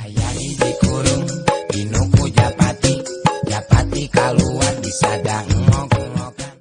Aya hiji kurung dinuku japati, japati kaluar disadang ngok-ngokan.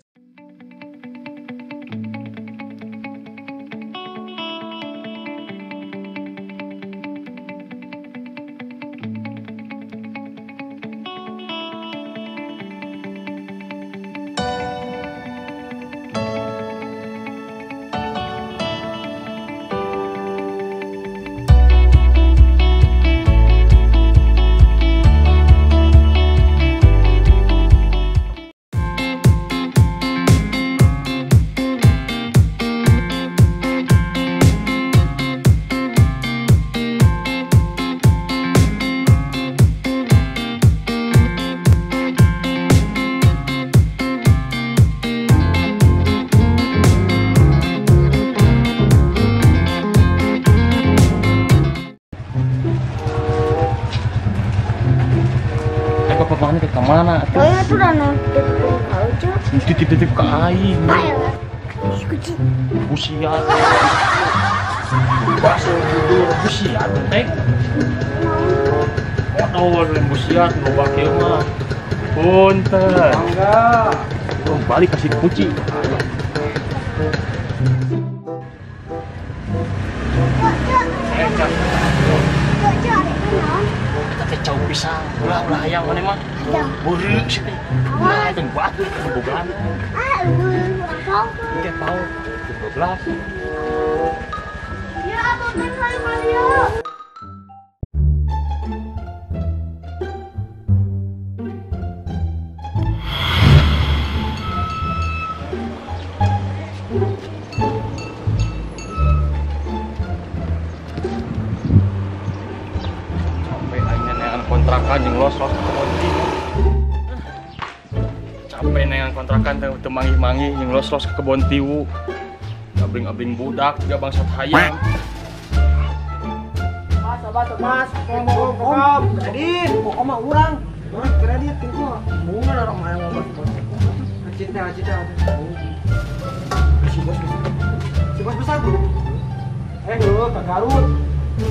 Kemana? Kayaknya tuh udah nitip aja. Titip-titip ke aing. Kucing. Busiat. Bakso tidur busiat teh. Waduh, busiat loba kieu mah. Punten. Mangga. Oh, balik kasih kucing. Teh cau pisang, ulah-ulah hayang maneh mah. Beureuk sih teh. Ulah teh batu bogaan. Ah, urang pau. Engke pau 12. Ya, atuh teh hayang Mario. Kontrakan yang los-los ke kebon tiwu. Capek nengan kontrakan teu manggih-manggih yang los-los ke kebon tiwu. Abling-abling budak juga bangsat hayam. Mas, abah, mas, kom, kredit, pokok mah urang. Urang kredit itu bunga orang mah yang bos. Acitnya, acitnya. Si bos besar. Si bos besar. Lu ke Garut.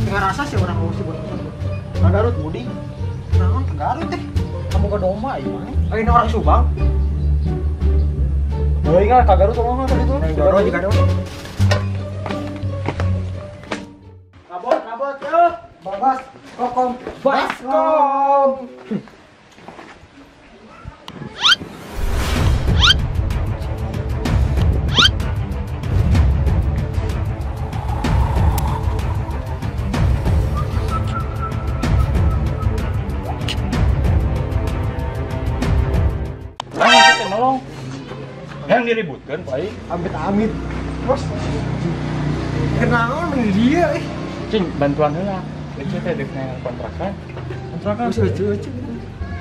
Tengah rasa sih orang si bos besar. Ke Garut mudik. Naon ke Garut deh. Kamu ke domba ieu mah. Ini orang Subang. Heuh ingat ke Garut ngomong tadi tuh. Garut juga dong. Nabot, nabot yo. Babas, kokom, baskom. Nolong yang diributkan Pak Aing. Amit-amit bos kenaon meni dia cing bantuan heula ece teh deuk neangan kontrakan. Kontrakan lucu-lucu.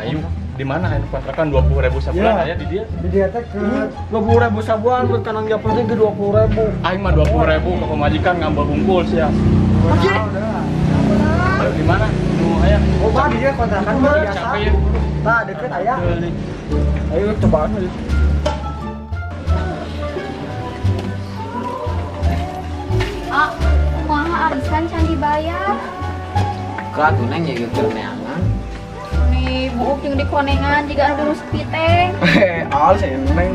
Ayo di mana anu kontrakan 20.000 sabulan aya di dia? Di dia teh ke 20.000 sabulan buat kanang japon teh ke 20.000. Aing mah 20.000 ke pemajikan ngambil hungkul sia. Oke. Ayo di mana? Nu aya. Oh, bah di dia kontrakan mah biasa. Tah deket aya. Ayo cobaan aja. Ah, kumaha arisan can dibayar? Ka atuh neng ye keur neangan. Nih, buuk jeung dikonengan jiga anu durus piteng. Heh, al saya neng.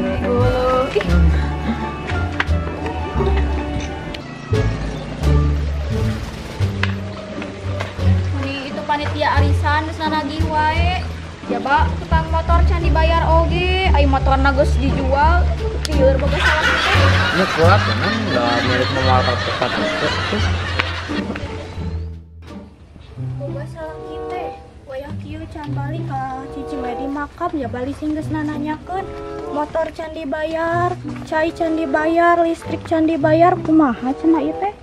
Nih, itu panitia arisan geus nagih wae. Jaba tukang motor can dibayar oge, ai motorna geus dijual, lieur boga salah teh. Ini kuat kan enggak milik moal tepat itu. Boga salah kita, wayah kieu can balik ka cicing we di makam ya balik sing geus nananyakeun. Motor can dibayar, cai can dibayar, listrik can dibayar, kumaha cenah ieu teh?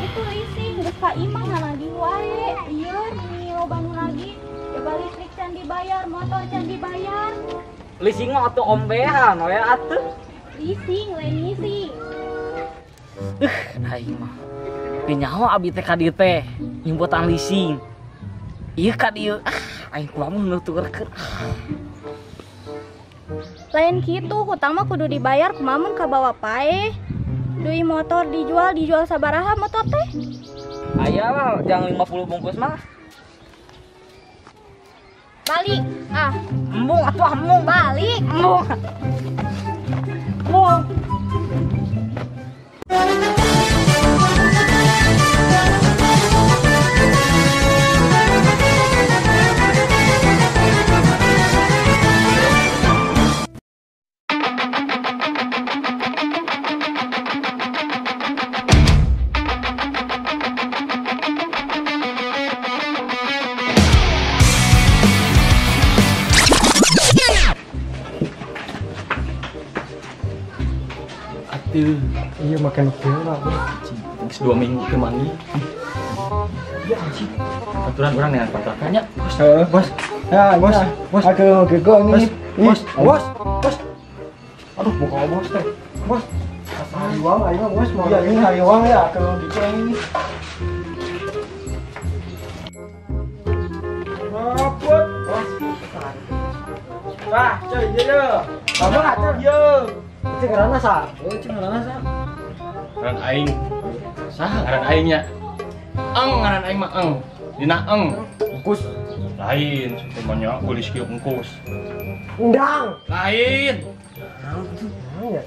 Itu leasing geus ka imah lagi wae. Ieu ni loba nu lagi. Coba listrik can dibayar, motor can dibayar. Leasing mah atuh ombehan we atuh. Leasing, lain leasing. Aing mah. Teu nyaho abi teh ka dieu teh nyimputan leasing. Ieu ka dieu. Ah, aing kumaha mun nuturkeun. Lain kitu hutang mah kudu dibayar kumaha mun kabawa paeh. Duit motor dijual sabaraha motor teh? Aya lah, jangan 50 bungkus mah. Balik. Ah, embung atuh embung. Balik. Embung. Embung. Iya makan lah. Geus 2 minggu teu manggih. Iya anjing. Aturan urang neangan kontrakannya. Bos. Bos. Ya, bos. Bos. Aduh, gego ini. Bos. Bos. Bos. Aduh, buka bos teh. Bos. Asa hariwang aing mah bos mau. Iya, ini hariwang ya kalau gitu ini. Rapot. Bos. Wah, coy, ieu. Kamu atuh ieu. Cek ngaranna sa? Oh, cek ngaranna sa. Ngaran aing. Saha ngaran aing nya? Eng ngaran aing mah eng. Dina eng. Engkus. Lain, temannya geulis kieu engkus. Undang. Lain. Naon ya?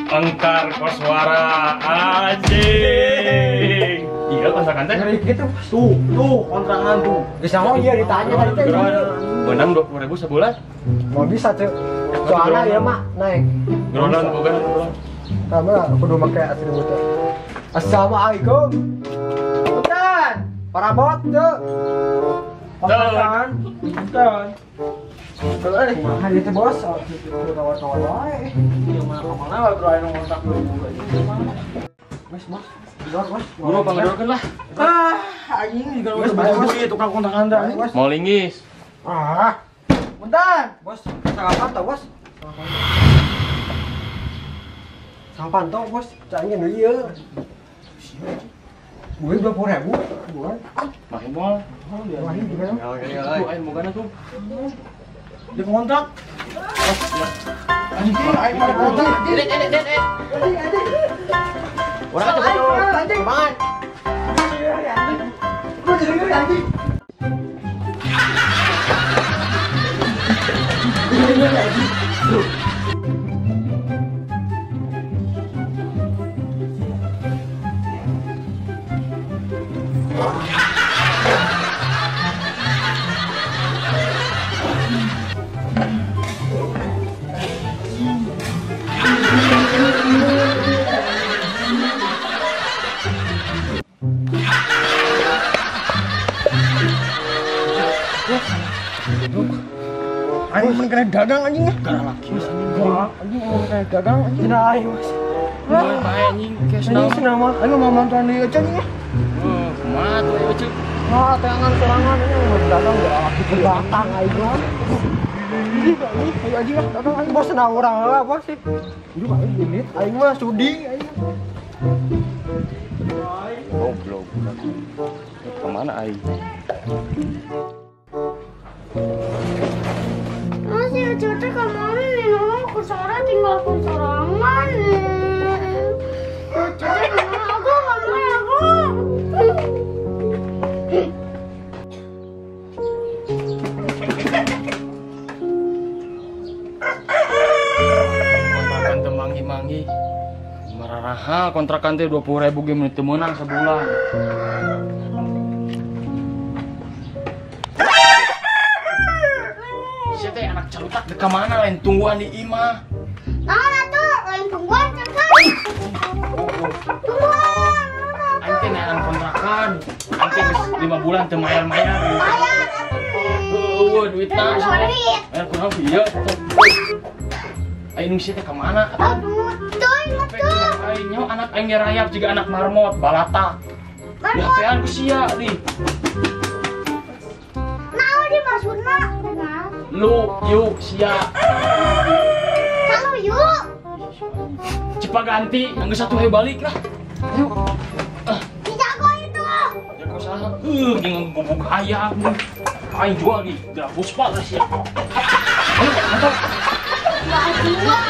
Engkar koswara anjing. Iya kontrakan teh. Ngeri kitu. Tuh, tuh kontrakan tuh. Geus naon ieu ditanya tadi teh. Menang 20.000 sebulan. Mau bisa, Cek. Soalnya ya mak naik. Gerolan boga gerolan. Tama kudu make atribut. Assalamualaikum. Punten. Parabot teu. Kontrakan. Punten. Kalau mah ieu teh bos, kitu tawar-tawar wae. Ieu mah ka mana wae bro anu ngontrak 2000 aja. Bos, bos. Bos, bos. Buru pangedorkeun lah. Ah, anjing juga bos tukang kontrakan teh. Mau linggis. Ah. Punten. Bos, salah pantau, bos. Salah pantau, bos. Cangin deui ieu. Gue 20.000 bulan. Mahi moal. Mahi juga. Tuh aing bogana tuh. Di kontrak. Anjing, aing mah kontrak. Dek, dek, dek, dek. Urang atuh anjing. Mangan. Lu jadi anjing. Anjing mun kena dagang anjing. Gara laki. Anjing mun kena dagang anjing. Cenah aing, Mas. Wah, anjing cash now. Anjing cenah mah. Anu mau mantuan deui aja anjing. Heuh, kumaha tuh ieu ceuk. Wah, teangan sorangan ini mau dagang gara laki batang aing mah. Ayo anjing lah, dagang aing bos cenah urang heula bos sih. Hidup aing duit, aing mah sudi aing. Goblok. Kemana aing? Mas ya cucu kemana nih nolong aku sore tinggal aku sorangan. Cucu kemana aku kemana aku? Kontrakan teu manggih-manggih. Mararaha kontrakan teh 20.000 ge mun teu meunang sabulan. Anak celutak deka mana lain tungguan di imah. Naon atuh lain tungguan celutak. Tungguan. Aing teh neangan kontrakan. Aing teh geus 5 bulan teu mayar-mayar. Bayar atuh. Heueuh duitna. Bayar kunaon ieu? Aing nu sia teh ka mana atuh? Aduh, teuing atuh. Aing nyaho anak aing ge rayap jiga anak marmot balata. Dihapean ku sia di. Naon di maksudna? Lu, yuk, sia. Kalau yuk. Cepat ganti, yang ke satu hari balik lah. Yuk. Jago itu. Jago salah. Jangan gubuk ayam. Aing jual nih, gerak puspa lah sih. Ayo, mantap. Enggak jual.